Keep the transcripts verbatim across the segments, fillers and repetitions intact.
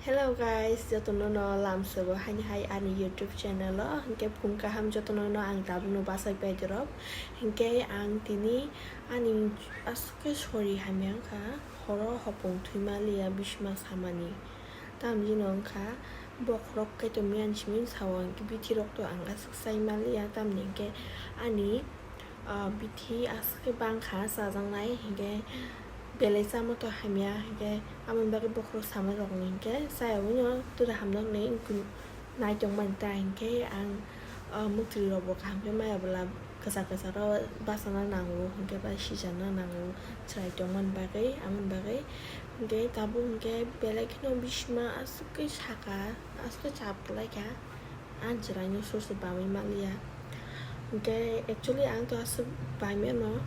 Hello guys, jotono no lamsabo haini hai ani YouTube channel o. Hinkhe phung kaham jotono no ang tabukno bachai pai dorok. Hinkhe ang tini ani aswk khe sori hamya wngkha, horo hopong thwima liya bisma samani. Tamjino wngkha bokhorok kaitor miyan simi sao, hinkhe bithirok to ang aswk sai maliya, tamni hinkhe ani Ah, bithi aswk khe bangkha chajaknai, hinkhe belai chama to hamya, hinkhe aboni bagwi bokhorok samarokni hinkhe chayawino tura hamjaknai wngkhe naitokmani ta, hinkhe ang, ah, mwtwirokbo kaham khe maya bwla kwchar kwcharo bachana nango, hinkhe ba sijakna nango chwrai tongmani bagwi, aboni bagwi. Hinkhe tabuk hinkhe belai kheno bisima aswk khe saka, aswk khe chap kwlaikha. Ah, jwraino sorsor bamwi manliya. Hinkhe actually ang to aswk baimano,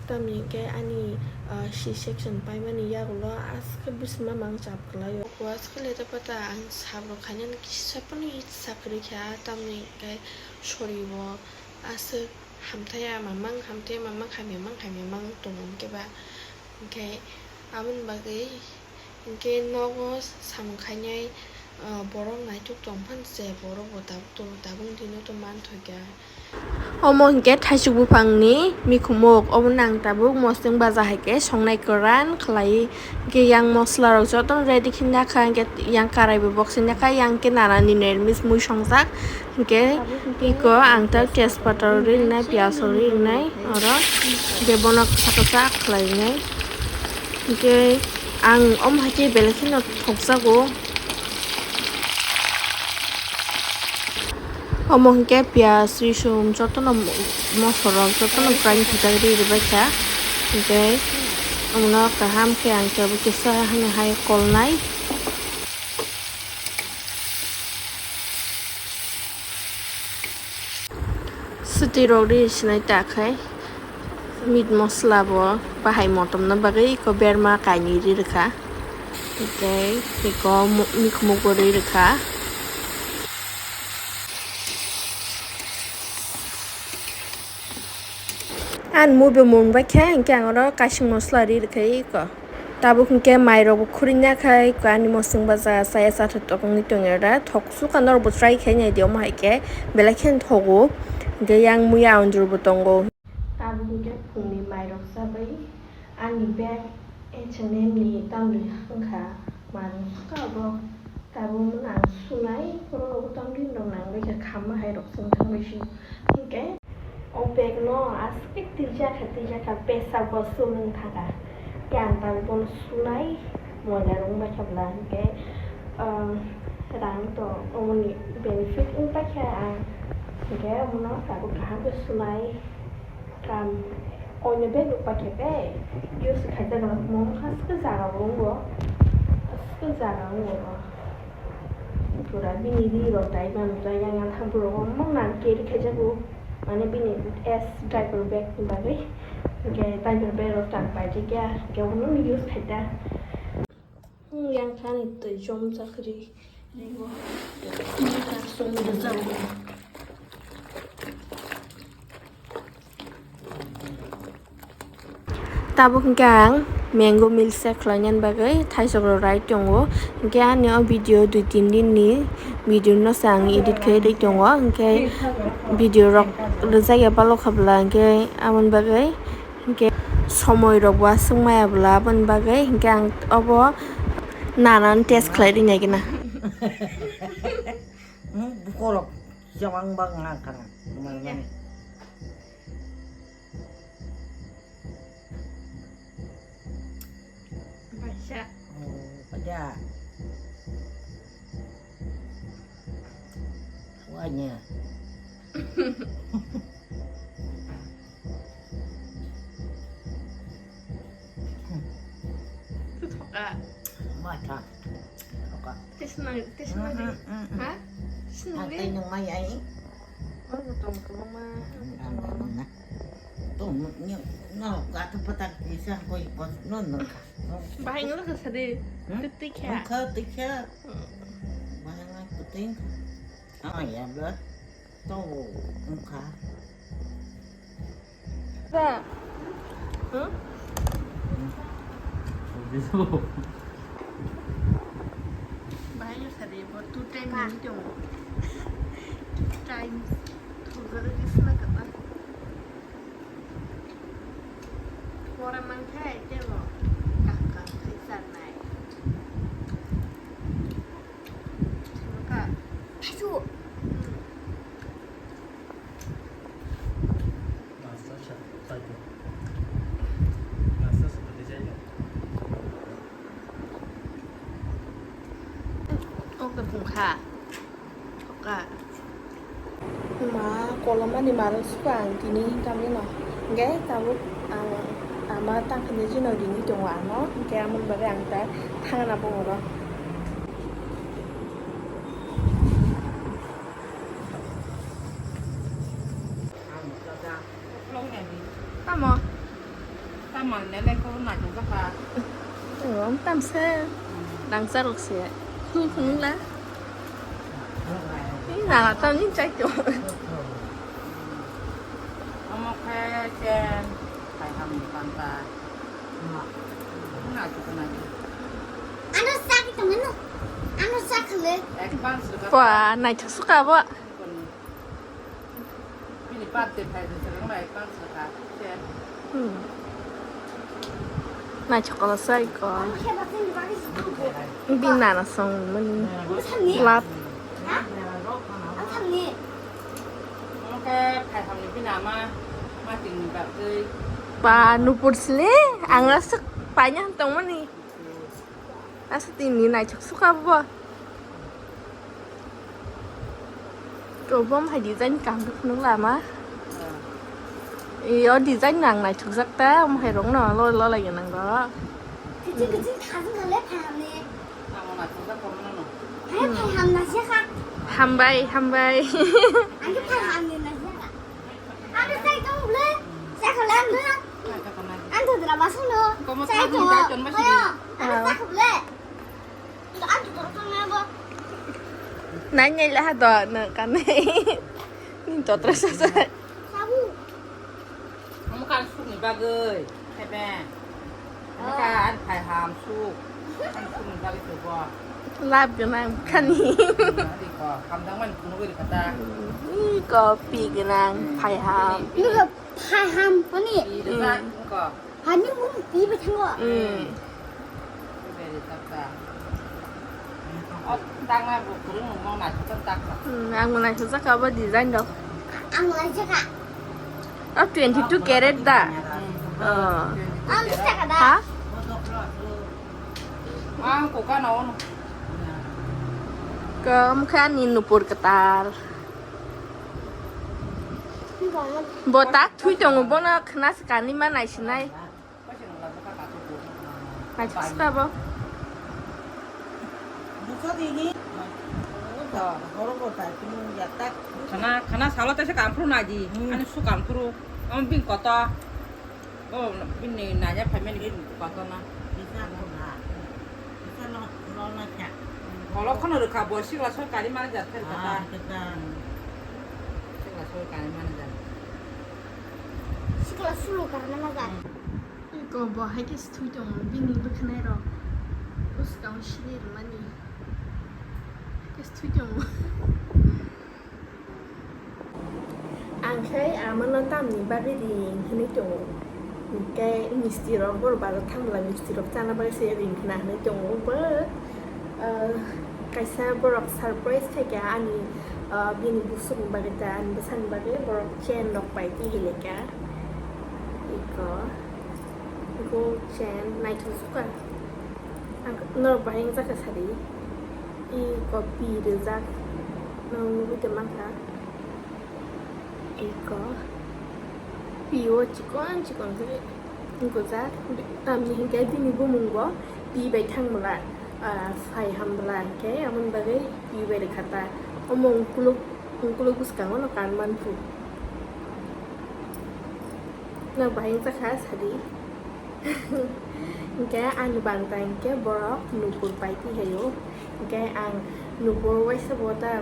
tamni hinkhe ani, ah, C section paimani yagulo aswk bisima mang chap kwlaio. Bo aswk letra pata ang sabrok khainani kisa phano sak kwrwi kha, tamni hinkhe soribo aswk hamthaiya mamang, hamthaiya mamang, hamya mang, hamya mang tongo hinkhe ba. Hinkhe aboni bagwi Hinkhe nogo samung khainai, ah, borok naituk tong phano se borok bo tabuk tongo, tabuk dino to manthoikha. Omo hinkhe thaisuk buphangni mikhumuk, obono ang tabuk mosong baja hai khe songnai kwran khlai. Hinkhe yang mosola rok jotono ready khe nakha, hinkhe yang karai bo boksing nakha, yang khe nana ni nirmis mui songjak. Hinkhe iko ang ta tejpata rok rinai, piyaj rok rinai oro, hinkhe bono kisa kisa khlainai. Hinkhe ang omo hai khe belai kheno thokjago. Omo hinkhe piyaj, risum jotono mosok rok jotono grind khaijak ri rwbaikha. Hinkhe omono kaham khe ang tabuk kisa hani hai kolnai. Swtwi rok ri sinai ta khai meat masala bo bahai motom na bagwi eko berma kainwi ri rwkha, tei eko mikhumuk bo ri rwkha. Ang mui bo mung bai khe, hinkhe ang oro kaising masala ri rwkha eko. Tabuk hinkhe mai rok bo khurui ya khai, eko ani mosong baja chaya chathok tokongwi tongya da. Thok sukha norok bo try khai nai di, omo hai khe belai kheno thogo. Hinkhe yang muya anjur bo tongo. Tabuk hinkhe phungni mai rok chabai ani bag H and M ni tamni wngkha manwi sukha obo. Tabuk ang sunai, borok rok bo tamni rok nang bai kha khamma hai rok chwng thang bai si. Hinkhe o bag no aswk twijak kha, twijak kha, pesa bo chumung thang kha. Yang tabuk bono sunai, moila rok wng bai kha bwla, hinkhe, ah, rang to omoni benefit wng pai kha ang, hinkhe omono tabuk kaham khe sunai. Kam oino bag rok paikha tei use khaijak rok mo wngkha, aswk jaga o wngo, aswk jaga o wngo. Pura bini ri rok dai mano jai yang yang thang borok o mang nang carry khaijago, mane bini as diaper bag ni bagwi, hinkhe diaper bag rok chang paijak ya, hinkhe omo use khaida. Yang thani twi chom chakri rigo. Yang thani song rijak. Tabuk hwnkhe ang mango milkshake khlainani bagwi thaisok rok rai tongo. Hwnkhe ani o video dui tin din ni video no se ang edit khe ri tongo. Hwnkhe video rok rwjak ya balo kha bwla, hwnkhe aboni bagwi Hinkhe somoi rok bo aswk maya bwla, aboni bagwi hinkhe ang obo nanani test khlai rwna gina. Hmm, bukorok jawang bang nang kana. Mani, mani. Baisa. Oh, pada. Wanya. Thoka. Ma tha. Thoka. Tisnang, tisnang di. Mm, mm, mm. Ha? Tisnang di. Ang tayo nang mayai. Oh, nutong ko ma. Ang tayo nang na. To, nyo, no, gato patak isa ko ipos, no, no. Bahai ngalo ka sadi. Hmm? Ketik ya. Ka, ketik ya. Hmm. Bahai ngai ketik. Ah, ya, bla. To wngkha. Ba. Huh? Video. Bai Two times ni tongo. Two times. Thujagwi swnam kwbang. Pora manthai tebo. Kaka khaisa nai. Thangka. Thaisu. Oke, bungkha. Oka. Ma kolomani marok suka ang tini tamni no. Hingke tabuk ang ama tangkani jino rini tongo ano. Hingke amoni bagwi ang ta thangna bongoro. Tamo? Tamo le le ko na jong ka. Rom tam se. Dang sa rok se. Khung khung la. Ni na tam ni chai to. Amo khe chen. Khai ham ni panta. Na chu na. Ano sa ki tong no. Ano sa khale. Advance ka. Wa nai thu suka bo. Bini birthday phai rwchaphaikhe. Hmm. Naithok kwlasa iko. Bini nana songmani. Love. Omo khe phaithamni bini ama, ma tini bagwi. Ba, nupur sile, ang aswk paina tongmani. Aswk tini naithok suka bo. Kobom hai design kaham khe phunuk lama. Iyo design nang naithokjak ta, omo hai rok no lo lo lai nang rok. Kiching kiching thajwk kha le phahamni. Hai phai ham na se kha. Hambai, hambai. Ang khe phai ham ni na se kha. Ang khe sai tong le, sai kha le ang khe. Ang khe dra ba sung no. Sai tong. Ayo, ang khe sai kha le. Nai nyai laha do no kanai. Ni totra sasa. Sabu. Omo kan sukni bagwi. Hebe. Omo kan phai ham suk. Kan sukni bagwi sugo. Lab gwnang khani. Iko hamdang man phunugwi kata. Iko pi gwnang phai ham. Nugo phai ham pani. Iko. Hani um pi bai thango. Hmm. Beri tak ta. Oh, tak na bu kurung mong na tak tak. Hmm, ang mana suka kaba design dok. Ang mana suka. Oh, twenty two carat da. Hmm. Oh. Ang suka da. Ha? Ang kuka na ono. Kam kha ni nupur katar. Bo tak thui tongo bono khna swkani ma naisinai. Naithok sika bo. Khana, khana salo tesa kampru naji. Hmm. Ani su kampru. Om bing koto. Oh, bini nanya phaimani bini koto na. Bisa ko na. Bisa lo, lo na kya. Kolo khono rwkha bo sikla sorkari manager khe kata. Ah, kata. Sikla sorkari manager. Sikla sulu karna majar. Iko bo hai khe sthwi tongo, bini bwkhwnai rok bwskango sini rwmani. Hai khe sthwi tongo. Ang khai amano tamni bagwi ring hinwi tongo. Hwnkhe misti rok borok bazar thangla misti rok chana bagwi se ring khna hinwi tongo. Bo, ah, kaisa borok surprise khaikha ani, ah, bini bwswkni bagwi ta ani bwsani bagwi borok chain rok pai twi hilika. Iko gold chain naithok sukha. Ang norok bahai wngjakha sadi. Iko pi rijak. Nang nugwi tongmankha. Iko pi o chikon chikon khe wngkujak. Tamni hinkhe bini bumung bo pi bai thang bwla, ah, phai ham bwla hinkhe aboni bagwi pi bai rwkha ta. Omo ungkuluk, ungkuluk bwskango no kan manphu. Nang bahai wngjakha sadi. Hinkhe ani banta hinkhe borok nupur pai twi haio. Hinkhe ang nupur waisa bo ta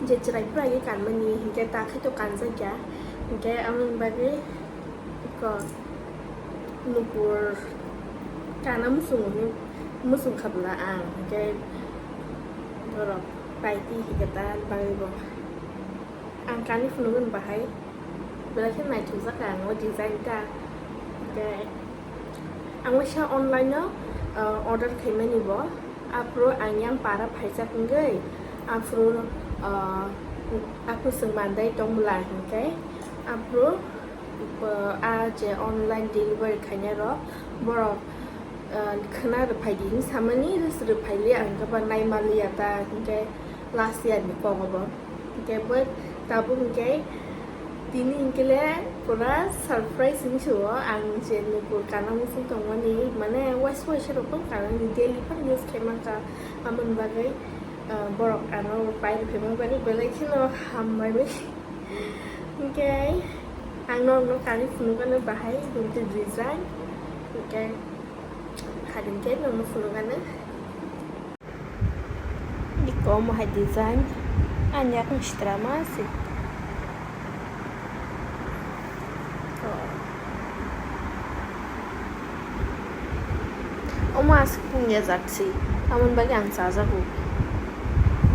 je chwrai pura ye kanmani hinkhe ta khe to kanjakya. Hinkhe aboni bagwi ko nupur kana muchungo hinwi muchung khabla ang hinkhe Borok paiti hikhe ta bagwi bo. Ang kani phunukgwni bahai belai khe naithokjak ang o design ta. Hwnkhe ang waisa online-o, uh, order khaimani bo. Aphuru ang yang para phaijak wngwi aphuru, uh, aphuru chwng mandai tong bwla hwnkhe aphuru, uh, a je online delivery khainai rok borok, uh, khwna rwphai di hinwi samani, rwswk rwphai li ang khe ba nai manliya ta, hinkhe last year ni kok obo. Hinkhe bo tabuk hinkhe tini hinkhe le pura surprise hinwi suo ang je Nupur kana muchung tongmani, mane waisa waisa rok phano kanani daily phano use khai mankha, amoni bagwi, uh, borok ano pai rwphai mani bagwi belai kheno hambai bai. Hinkhe ang norokno kani phunukgano bahai, hinkhe design, hinkhe. Hading khe nungno phunukgano. Iko omo hai design. Ani yakung sitra ma se. Omo aswk pungya jak se. Amoni bagwi ang chajago.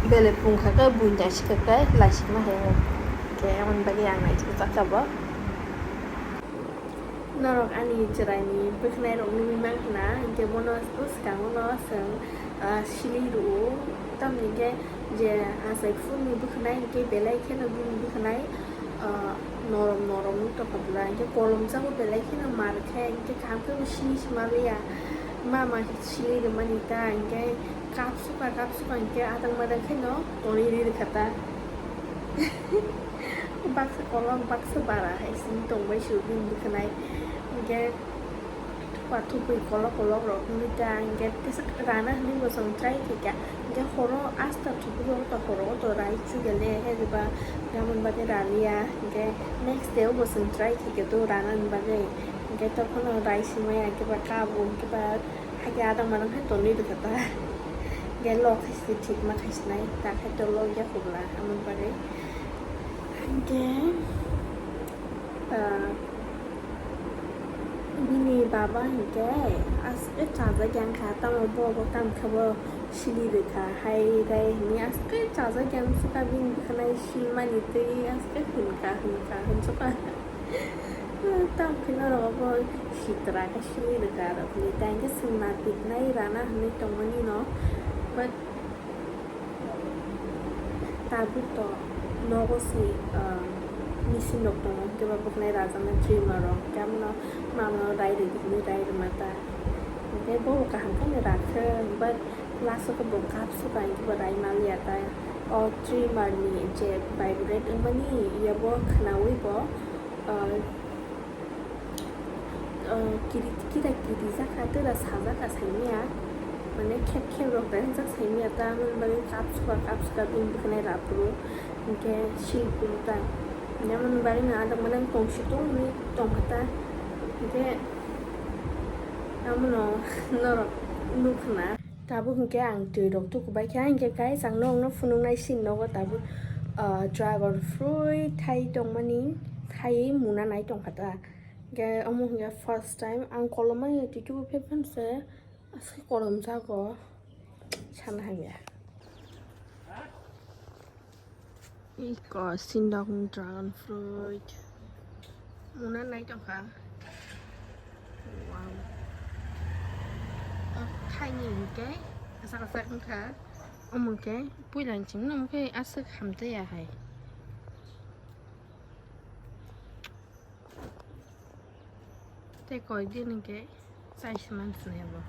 Belai pungkha khe buini aswk khe laisima hai. Khe amoni bagwi ang naithok jak bo. Norok ani chwraini bwkhwnai rok nugwi mankha na, hinkhe bono bwskango no chwng, ah, sili rwo, tamni hinkhe je achai phuruni bwkhwnai hinkhe belai kheno bini bwkhwnai, ah, norom norom wng tongkha bwla, hinkhe kolom jago belai kheno mar khe, hinkhe kaham khe bo sini se manliya, mama sili rwmani ta, hinkhe kapsuka kapsuka hinkhe adang madang kheno tonwi ri rwkha ta. Baksa kolok, baksa bara hai sini tongbai sio bini bwkhwnai. Hinkhe thupha thupui kolok kolok rok wngwi ta, hinkhe tesa rana hinwi bo chwng try khaikha. Hinkhe horo asta thupui rok to horo to rai chugele he riba gamon bagwi raliya. Hinkhe next day o bo chwng try khaikha to rana ni bagwi. Hinkhe tokhono rai simaya hinkhe ba kabo hinkhe ba. Hakhe adang manang hai tonwi rwkha ta. Hinkhe lok hai se thik ma khai sinai, ta khai to lok ya khobla, amoni bagwi. Hinkhe, ah, bini baba hinkhe aswk chajak yang kha, tamo bo bo kam kha bo sili rwkha, hai rai hinwi aswk chajak yang sukha bini bwkhwnai silmani twi aswk hwnkha hwnkha hwnjokha. Tamo khe norok bo sitra khe simi rwkha rok ni, tei hwnkhe chwng natiknai rana hinwi tongmani no, but tabuk to nogo se, ah, machine rok tongo, hwnkhe ba bwkhnai rajaknai trimmer rok, hwnkhe abono mama no rai rwdi hinwi rai rwma ta, hwnkhe bo kaham khe no rakhe, but last o khe bo kapsuka hwnkhe bo rai manliya ta, o trimmer ni je vibrate wngmani yabo khwnaui bo. Ah, ah, kiri, kira kiri jakha, tera sajak saimaya, mane khep khep rok dai jak saimaya ta, amoni bagwi kapsuka kapsuka bini bwkhanai raphuru, hinkhe sil phuru ta, amoni bagwi no adang mane tongsi tongwi tongkha ta, hinkhe amono norok nukha na. Tabuk hinkhe ang twi rok tukubai kha, hinkhe guys, ang norokno phunuknai sini nogo tabuk, ah, dragon fruit thai tongmani, thai muna nai tongkha ta. Hinkhe omo hinkhe first time ang kolom mani twi tuku phephan se, aswk kolom jago sana hamya. Iko sindok dragon fruit. Muna nai tongkha. Wow. O thaini hinkhe kasak kasak wngkha. Omo hinkhe puila ni chwng no hinkhe aswk hamtaiya hai. Tei koi din hinkhe chai se man sinai bo.